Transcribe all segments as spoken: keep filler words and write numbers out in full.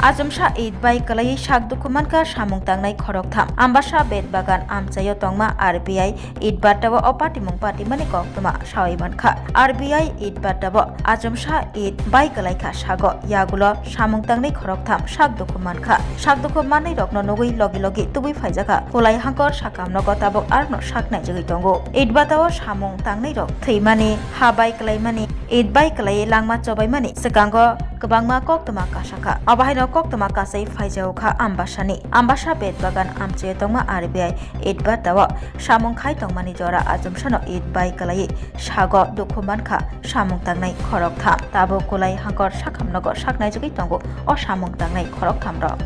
Achomsa eit bai kwlaiwi sak dukhu mankha samung tangnai khoroktham. Ambasa Betbagan amchaio tongma R B I eit batta o patimung patimani koktwma sawi mankha. R B I eit batta o achomsa eit bai kwlaikha sago, yagulo samung tangnai khoroktham sak dukhu mankha. Sak dukhu mannairokno nugwi logi logi tubui phaijakha Kolai Hangkor sakam nogo tabuk arno sak naijagwi tongo. Eit batta o samung tangnairok thwimani, ha bai kwlaimani, eit bai kwlaiwi langma chobaimani swkango kwbangma koktwma kasakha. Abo haino koktwma kasai phaijago kha Ambasani. Ambasa Betbagan amchaio tongma R B I eit batta o samung khai tongmani jora achomsano eit bai kwlaiwi sago dukhu mankha samung tangnai khoroktham. Tabuk Kolai Hangkor sakam nogo sak naijagwi tongo o samung tangnai khorokthamrok.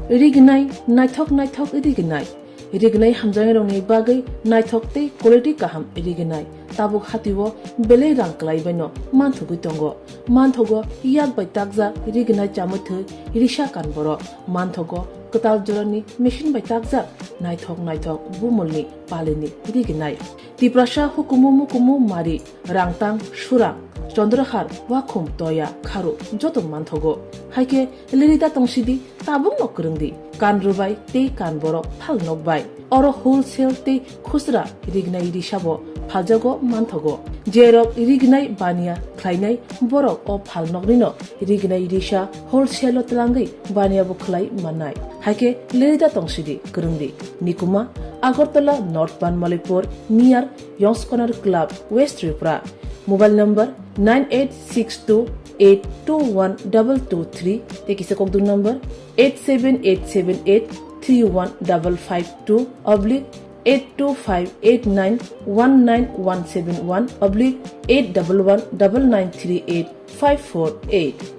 Rignai, naithok naithok rignai. Rignai hamjaknairokni bagwi naithok tei quality kaham rignai. Tabuk hatio belai rang kwlai baino manthogwi tongo. Manthogo yak bai takjak rignai chamwi thwi risa kan borok. Manthogo kwtal jorani machine bai takjak naithok naithok bumulni palini rignai. Tiprasa hukumu mukumu mari, Rangtang, Surang, Chondrahar, Wakhum, Toya, Kharu joto manthogo. Haikhe lerida tongsidi, tabukno kwrwngdi, kan rwbai tei kan borok phal nokbai. Oro wholesale tei khusra rignai risabo phaljago manthogo. Jerok rignai baniya khlainai borok o phal noknino rignai risa wholesale o twlangwi baniya bo khlai mannai. Haikhe lerida tongsidi, kwrwngdi. Nikuma, Agartala, North Banmalipur, near Yong's Corner Club, West Tripura. Mobile number nine eight six two eight two one double two three, tei kisa kokdung number eight seven eight seven eight three one double five two oblique eight two five eight nine one nine one seven one oblique eight double one double nine three eight five four eight.